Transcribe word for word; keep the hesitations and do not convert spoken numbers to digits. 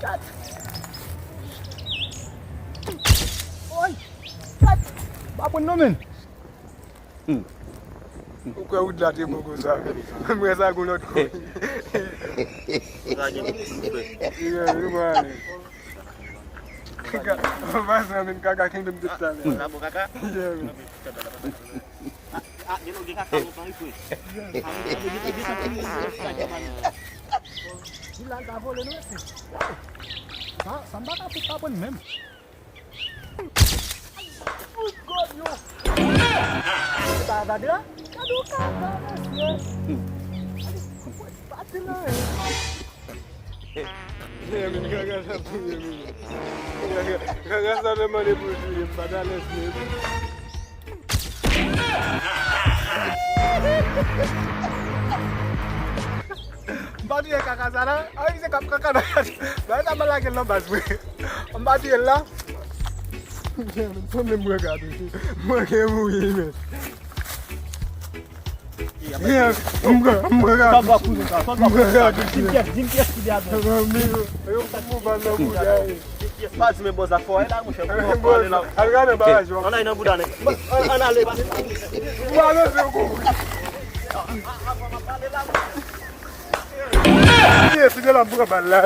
Kat. Oy. Kat. Pa pran non, men. Ou kwè wout la te bon konsa? Mwen sa gon lòt kote. Sa gen pou fè. Kaka, pa sa menm kaka kenbe m tout talè. Sa bon kaka? Yeah, man. Ah, gen nou gen kaka lontan wi, frè. Di la l pa vole non, mesye. Sa, sa m pa ka fout pa pran menm. Fout gòl yo. Se pa gade la? Gade w kaka, mesye. Pati la, hein. Kaka sa touye m. Kaka sa te mande pou l touye m, pa t alèz menm. M pa touye kaka sa la. Ay, se k ap kaka nan kaka. Bagay sa pa lage l nan baz vre. M pa touye l la. Sanble m regarde. Mwen ke mouri, men. Yeah, m regarde. Sa va pou nou sa. Sa va pou nou sa. Di m pyès, di m pyès ki de atò. Yo fout mou bal nan bouda. Pa di men bòz la fò la, monchè. Bòz la. Al gade bagaj yo. Ann al nan bouda nèg. Ann ale. Ou pa leve kou. Ye, si de la m pran bal la.